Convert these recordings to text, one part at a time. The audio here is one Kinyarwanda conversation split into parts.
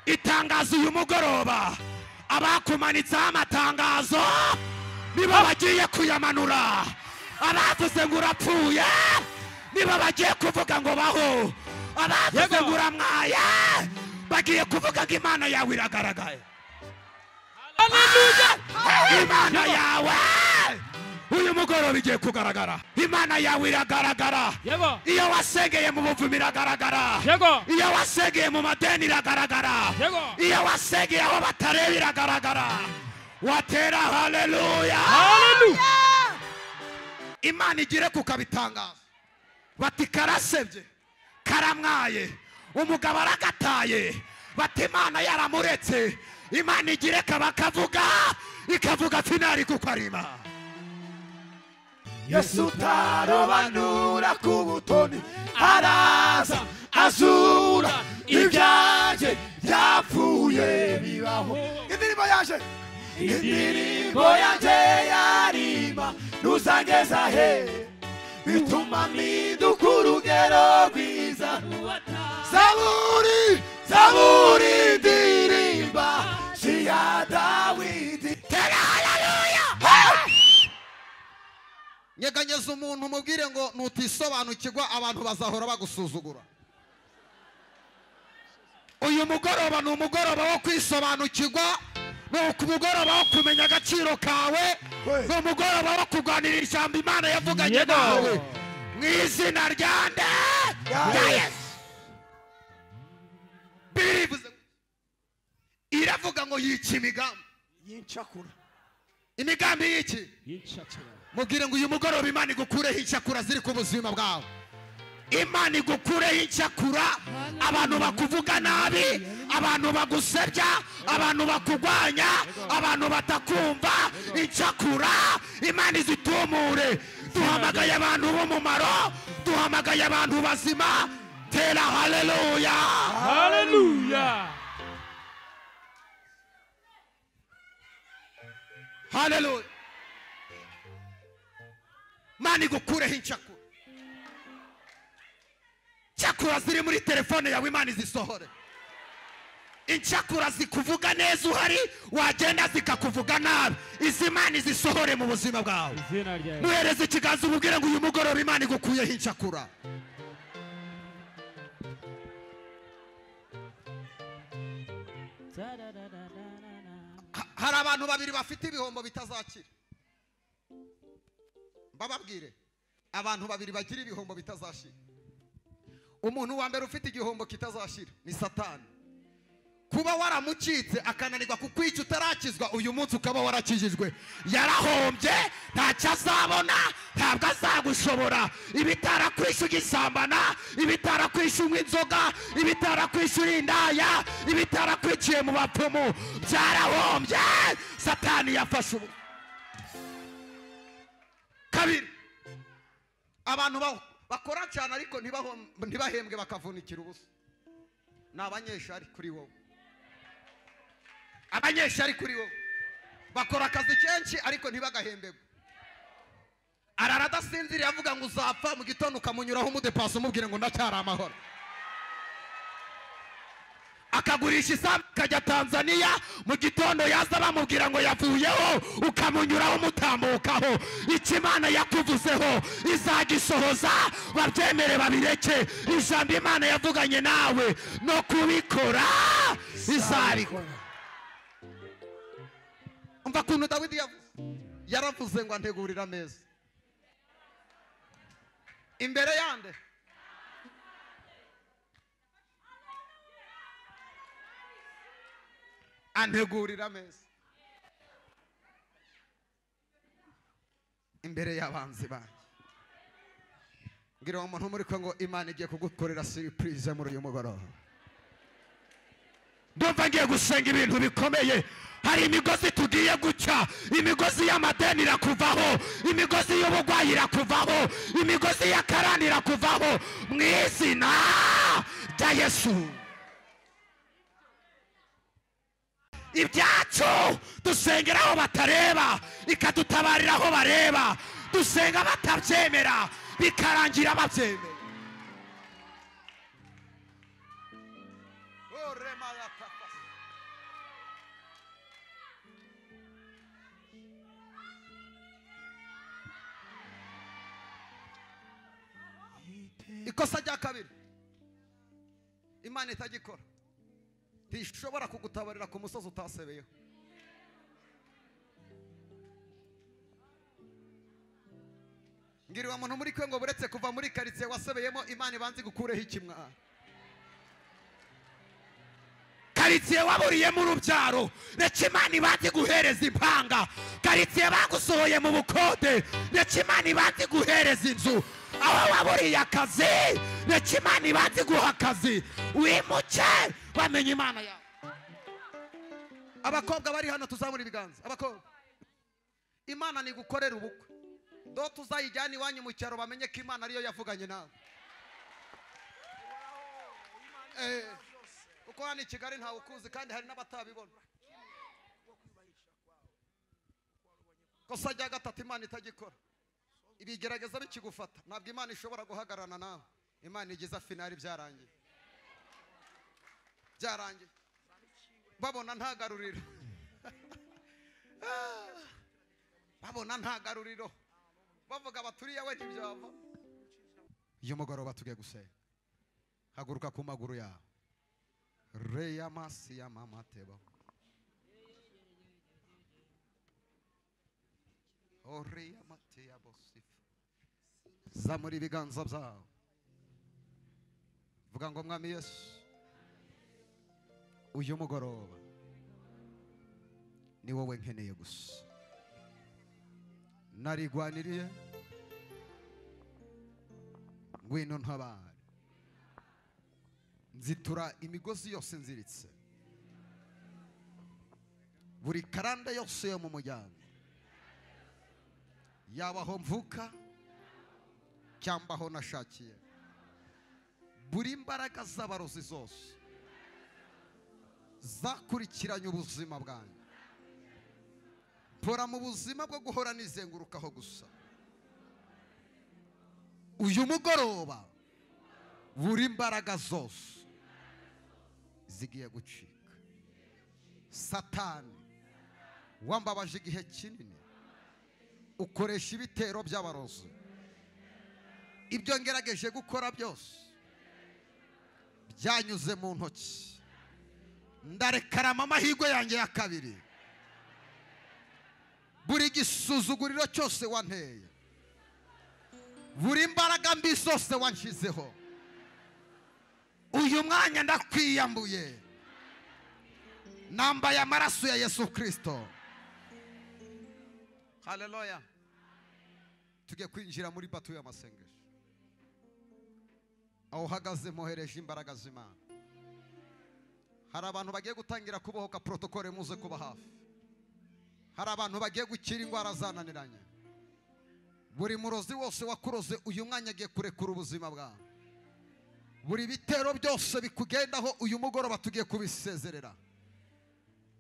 Itangazo uyu mugoroba, abakumanitseho amatangazo nibo bagiye kuyamanura. Abavuze ngo urapfuye nibo bagiye kuvuga ngo baho. Abavuze ngo uramwaye bagiye kuvuga ngo Imana yawe iragaragaye. Haleluya. Imana yawe uyu mugoroba igiye kugaragara. Imana yawe iragaragara. Iyo wasengeye mu buvumo iragaragara. Iyo wasengeye mu madeni iragaragara. Iyo wasengeye aho batareba iragaragara. Watera haleluya. Haleluya. Imana igire kukabitangaza. Bati karasebye, karamwaye, umugabo aragataye. Bati Imana yaramuretse. Imana igire kabakavuga, ikavuga finali kuko ari Imana. Yesu tarobanura ku butoni, araza azura ibyanjye byapfuye bibaho. Indirimbo yaje, indirimbo yanjye yarima ntuzangeza he, bituma mpinduka urugero rwiza. Zaburi, zaburi ndirimba si iya Dawidi. Tera haleluya. Nyeganyeza umuntu umubwire ngo nutisobanukirwa abantu bazahora bagusuzugura. Uyu mugoroba ni umugoroba wo kwisobanukirwa, ni umugoroba wo kumenya agaciro kawe, ni umugoroba wo kuganira ijambo Imana yavuganye nawe. Mu izina rya nde? Rya Yesu. Bibiliya iravuga ngo yica imigambi y'incakura. Imigambi y'iki? Y'incakura. Mubwire ngo uyu mugoroba Imana igukureho incakura ziri ku buzima bwawe. Imana igukureho incakura, abantu bakuvuga nabi, abantu bagusebya, abantu bakugwanya, abantu batakumva. Incakura Imana izitumure. Duhamagaye abantu b'umumaro, duhamagaye abantu bazima. Tera haleluya. Haleluya. Haleluya. Imana igukureho incakura. Incakura ziri muri telefone yawe Imana izisohore. Incakura zikuvuga neza uhari, wagenda zikakuvuga nabi. Izi Imana izisohore mu buzima bwawe. Muhereze ikiganza umubwire ngo uyu mugoroba Imana igukuyeho incakura. Hari abantu babiri bafite ibihombo bitazakira. Mbababwire, abantu babiri bagira ibihombo bitazashira. Umuntu wa mbere ufite igihombo kitazashira ni Satani. Kuba waramukitse akananirwa kukwica utarakizwa, uyu munsi ukaba warakijijwe, yarahombye, ntacyo azabona, ntabwo azagushobora. Ibitarakwisha ugisambana, ibitarakwisha unywa inzoga, ibitarakwisha uri indaya, ibitarakwiciye mu bapfumu, byarahombye. Satani yafashe ubu. Kabiri, abantu bakora cyane ariko ntibahembwe bakavunikira ubusa, ni abanyeshari kuri wowe. Abanyeshari kuri wowe bakora akazi kenshi ariko ntibagahembegwe. Arara adasinziriye avuga ngo uzapfa, mu gitondo ukamunyuraho umudepasi umubwire ngo ndacyari amahoro. Akagurisha isambu akajya Tanzania, mu gitondo yaza bamubwira ngo yavuyeho, ukamunyuraho umutambukaho. Icyo Imana yakuvuzeho izagisohoza, babyemere babireke. Ijambo Imana yavuganye nawe no kubikora izabikora. Umva kuntu Dawidi yavuze, yaravuze ngo antegurira ameza imbere yande. Antegurira ameza imbere y'abanzi banjye. Ngira umuntu muri ko ngo Imana igiye kugukorera surprise muri uyu mugoroba. Ndumva ngiye gusenga ibintu bikomeye. Hari imigozi tugiye guca, imigozi y'amadeni irakuvaho, imigozi y'ubugwayi irakuvaho, imigozi y'akarani irakuvaho, mu izina rya Yesu. Ibyacu dusengera aho batareba, ikadutabarira aho bareba. Dusenga batabyemera, bikarangira babyemera. Ikosa rya kabiri Imana itagikora, ntishobora kugutabarira ku musozi utasebeyeho. Ngiriwa muntu muri kwe ngo buretse kuva muri karitsiye wasebeyemo, Imana ibanze gukureho ikimwaro. Karitsiye waburiyemo urubyaro, reka Imana ibanze guhereza impanga. Karitsiye bagusohoye mu bukode, reka Imana ibanze guhereza inzu. Aho waburiye akazi, reka Imana ibanze guha akazi. Wimuke bamenye Imana yawe. Abakobwa bari hano tuzamura ibiganza. Abakobwa, Imana ni gukorera ubukwe. Do tuzayijyana iwanyu mu cyaro bamenye ko Imana ariyo yavuganye nawe. Kuko hano i Kigali ntawe ukuzi kandi hari n'abatabibona. Kosa rya gatatu Imana itagikora, ibigerageza bikigufata, ntabwo Imana ishobora guhagararana nawe. Imana igeza finali byarangiye. Byarangiye. Babona ntagaruriro. Babona ntagaruriro. Bavuga baturiye we ntibyava. Uyu mugoroba tugiye gusenga. Haguruka ku maguru yawe. Reya masi ya mama teba. Oreya mate ya bosifa. Zamura ibiganza byawe. Vuga ngo Mwami Yesu, uyu mugoroba ni wowe nkeneye gusa. Narigwaniriye, ngwino ntabare. Nzitura imigozi yose nziritse, buri karanda yose yo mu muryango, yaba aho mvuka cyangwa aho nashakiye, buri imbaraga z'abarozi zose zakurikiranye ubuzima bwanjye, mpora mu buzima bwo guhora nizengurukaho gusa. Uyu mugoroba buri imbaraga zose zigiye gucika. Satani wambabaje igihe kinini, ukoresha ibitero by'abarozi. Ibyo ngerageje gukora byose byanyuze mu ntoki. Ndarekarama amahirwe yanjye ya kabiri. Buri gisuzuguriro cyose wanteye, buri imbaraga mbi zose wanshizeho, uyu mwanya ndakwiyambuye. Nambaye amaraso ya Yesu Kristo. Haleluya. Tugiye kwinjira muri bato y'amasengesho. Aho uhagaze mohereje imbaraga z'Imana. Hari abantu bagiye gutangira kubohoka, protokole muze kuba hafi. Hari abantu bagiye gukira indwara zananiranye. Buri murozi wose wakuroze uyu mwanya agiye kurekura ubuzima bwawe. Buri bitero byose bikugendaho uyu mugoroba tugiye kubisezerera.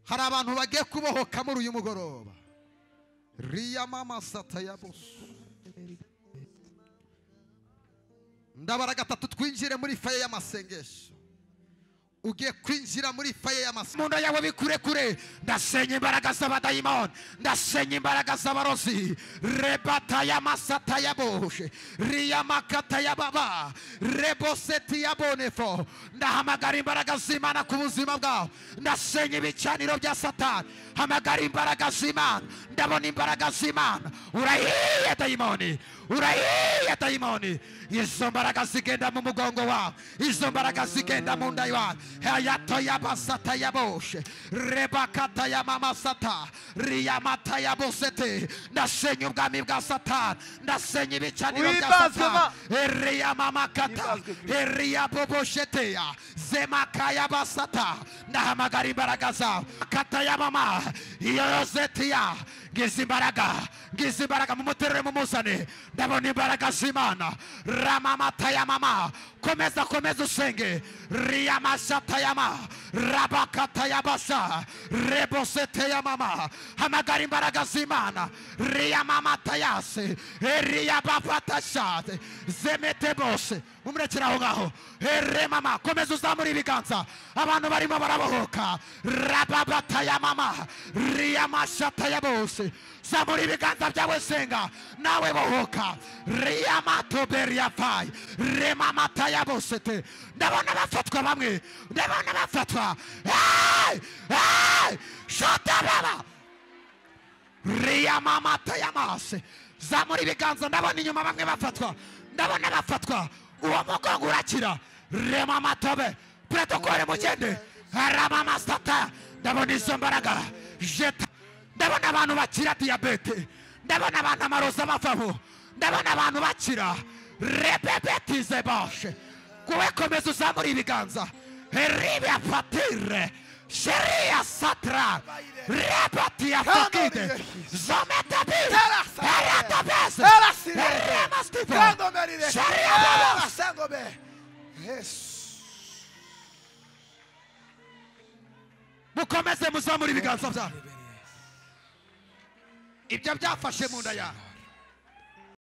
Hari abantu bagiye kubohoka muri uyu mugoroba. Riya mama satayabos. Ndabara gatatu twinjire muri faye y'amasengesho. Ugiye kwinjira muri faye y'amasengesho. Munda yawe bikure kure. Ndasenya imbaraga z'abadayimoni, ndasenya imbaraga z'abarozi. Rebata y'amasata yaboshe, riyamakata yababa, reboseti yabonefo. Ndahamagara imbaraga z'Imana ku buzima bwawe. Ndasenya ibicaniro bya Satani. Hamagara imbaraga z'Imana. Ndabona imbaraga z'Imana. Urahiye dayimoni, urahiye dayimoni. Izo mbaraga zigenda mu mugongo wawe, izo mbaraga zigenda mu nda yawe. Hayato yabasata yaboshe, rebakata ya mama sata, riyamata yabosete. Ndasenya ubwami bwa Satani, ndasenya ibicaniro bya Satani. Eriya mamakata, eriya bobosheteya, zemakaya basata. Ndahamagara imbaraga zawe. Kata ya mama, iyo zetiya. Ngizi imbaraga, ngizi imbaraga, mumuterere mumuzane. Ndabona imbaraga z'Imana. Ramamata ya mama, komeza komeza usenge. Riyamasata ya ma, rabakata ya basa, rebosete ya mama. Hamagara imbaraga z'Imana. Riyamamata yase, eriyabafatashate, zemetebose. Mumurekera aho ngaho. Here mama, komeza uzamura ibiganza. Abantu barimo barabohoka. Rababata ya mama, riyamashata ya bose. Zamura ibiganza byawe senga, nawe bohoka. Riyamatoberia fai, remamata ya bose te. Ndabona bafatwa bamwe, ndabona bafatwa. Hey! Hey! Shota baba. Riyamamata ya mase. Zamura ibiganza, ndabona inyuma bamwe bafatwa. Ndabona bafatwa. Uwo mugongo urakira. Remamatobe. Protokole mugende. Ramamasata. Ndabona izo mbaraga. Jeta. Ndabona abantu bakira diyabete. Ndabona abantu amaroza bavamo. Ndabona abantu bakira. Rebebetize bashe. Kuwe komeza uzamura ibiganza. Heribia fatire. Sheria satra. Rebatia fakide. Zometabi. Eretabese. Eremastivo. Sheria babas. Mukomeze muzamura ibiganza byanyu. Ibyo byafashe mu nda yawe.